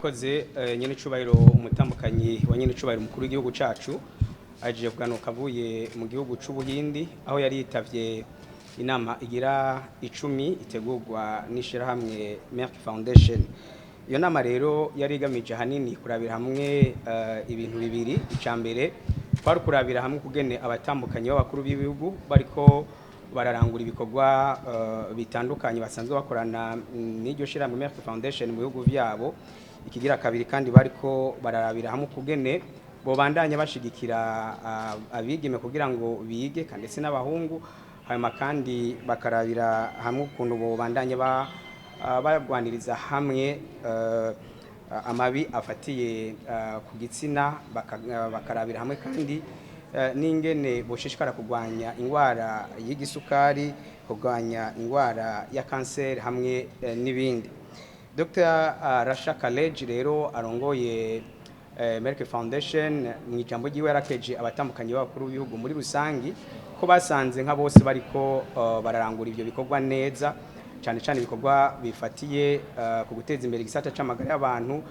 Koze nyene cubahiro umutambukanyi wa nyene cubahiro umukuru w'igihugu cacu aje kuganuka avuye mu gihugu c'Ubuhindi, aho yari yitavye inama igira 10 itegurwa n'ishirahamwe Merck Foundation. Iyo nama rero yari igamije ahanini kurabira hamwe ibintu bibiri. Ica mbere kwari kurabira hamwe kugene abatambukanyi b'abakuru b'ibihugu bariko bararangura ibikorwa bitandukanye basanzwe bakorana n'iryo shirahamwe Merck Foundation mu bihugu vyabo. Ikigira kabiri kandi bariko bararabira hamwe kugene bobandanya bashigikira abigeme kugira ngo bige kandi ndetse n'abahungu, hanyuma kandi bakarabira hamwe ukuntu bobandanya bagwaniriza hamwe amabi afatiye ku gitsina, bakarabira hamwe kandi n'ingene boshishikara kurwanya ingwara y'igisukari, kurwanya ingwara ya kanseri hamwe n'ibindi. Dr Rasha Kaleji rero arongoye Merck Foundation mu ijambo ryiwe yarakeje abatandukanye b'abakuru b'ibihugu muri rusangi ko basanze nka bose bariko bararangura ivyo bikorwa neza, cyane cyane ibikorwa bifatiye ku guteza imbere igisata c'amagara y'abantu,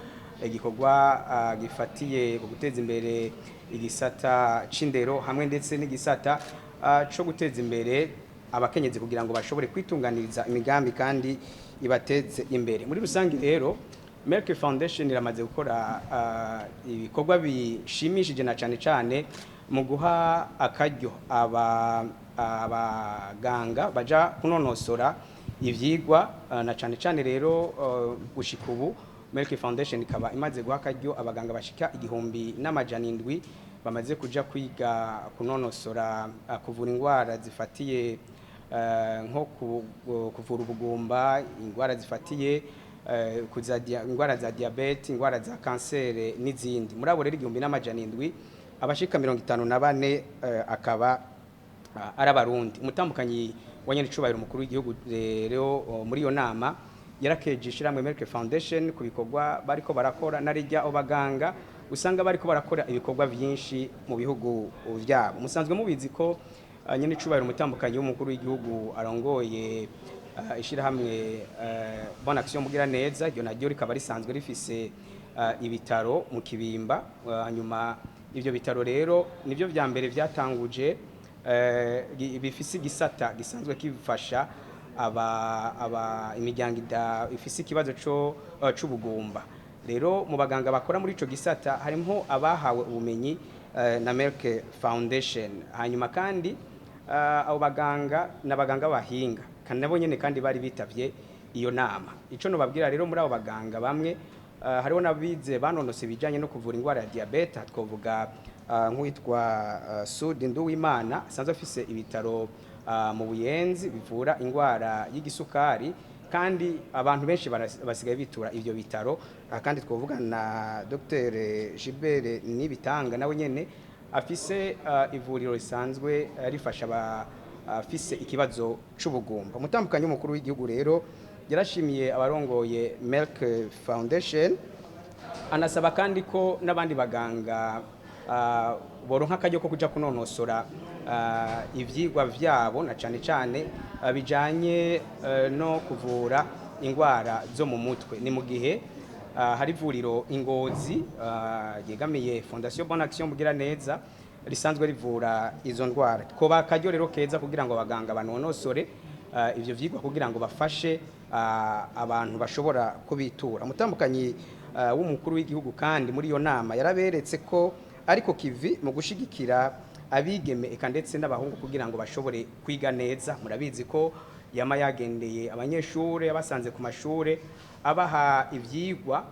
igikorwa gifatiye ku guteza imbere igisata c'indero hamwe ndetse n'igisata co guteza imbere abakenyezi kugira ngo bashobore kwitunganiriza imigambi kandi ibateze imbere. Muri rusangi rero Merck Foundation iramaze gukora ibikorwa bishimishije, na cyane cyane mu guha akaryo abaganga baja kunonosora ivyigwa, na cyane cyane rero gushika ubu Merck Foundation ikaba imaze guha akaryo abaganga bashika 1700 bamaze kuja kwiga kunonosora kuvura ingwara zifatiye nko kuvura ubugumba, ingwara zifatiye ingwara za diabete, ingwara za kansere n'izindi. Muri abo rero 1700, abashika 54 akaba ari abarundi. Umutambukanyi wa nyenicubahiro umukuru w'igihugu rero muri iyo nama yarakeje ishirahamwe Merck Foundation ku bikorwa bariko barakora, narijya abaganga usanga bariko barakora ibikorwa byinshi mu bihugu vyabo. Musanzwe mubizi ko nyenicubahiro umutambukanyi w'umukuru w'igihugu arongoye ishirahamwe Bonne Action Mugira Neza, iryo naryo rikaba risanzwe rifise ibitaro mu Kibimba. Hanyuma ivyo bitaro rero nivyo vya mbere vyatanguje bifise igisata gisanzwe kifasha aba imiryango ifise ikibazo co c'ubugumba. Rero mu baganga bakora muri ico gisata harimo abahawe ubumenyi na Merck Foundation. Hanyuma kandi abo baganga n'abaganga bahinga kandi nabo nyene kandi bari bitavye iyo nama. Ico nobabwira rero, muri abo baganga bamwe hariho n'abize banonose ibijanye no kuvura ingwara ya diabete. Twovuga nk'uwitwa Sudi Nduwimana asanzwe afise ibitaro mu Buyenzi bivura ingwara y'igisukari, kandi abantu benshi basigaye bitura ivyo bitaro. Kandi twovuga na Dr Gilbert Nibitanga nawe nyene afise ivuriro risanzwe rifasha abafise ikibazo c'ubugumba. Umutambukanyi w'umukuru w'igihugu rero yarashimiye abarongoye Merck Foundation, anasaba kandi ko n'abandi baganga boronka akaryo ko kuja kunonosora ivyigwa vyabo, na cane cane bijanye no kuvura ingwara zo mu mutwe. Ni mu gihe hari ivuriro Ingozi ryegamiye Fondation Bonne Action Mugira Neza risanzwe rivura izo ndwara. Koba akaryo rero keza kugira ngo abaganga banonosore ivyo vyigwa kugira ngo bafashe abantu bashobora kubitura. Umutambukanyi w'umukuru w'igihugu kandi muri iyo nama yaraberetse ko ariko kivi mu gushigikira abigeme eka ndetse n'abahungu kugira ngo bashobore kwiga neza. Murabizi ko yama yagendeye abanyeshure abasanze ku mashure, abaha ivyigwa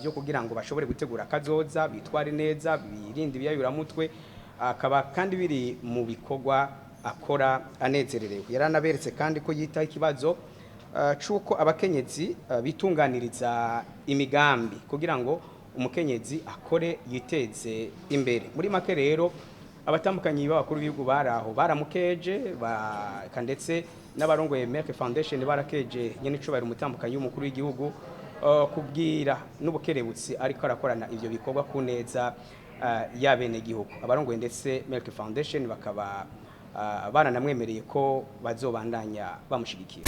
byo kugira ngo bashobore gutegura akazoza, bitware neza, birinde ibiyayuramutwe, akaba kandi biri mu bikorwa akora anezererewe. Yaranaberetse kandi ko yitaho ikibazo c'uko abakenyezi bitunganiriza imigambi kugira ngo umukenyezi akore yiteze imbere. Muri make rero abatambukanyi b'abakuru b'ibihugu bari aho baramukeje eka ndetse n'abarongoye Merck Foundation barakeje nyene icubahiro umutambukanyi w'umukuru w'igihugu kubwira n'ubukerebutsi ariko arakorana ivyo bikorwa ku neza y'abenegihugu. Abarongoye ndetse Merck Foundation bakaba baranamwemereye ko bazobandanya bamushigikira.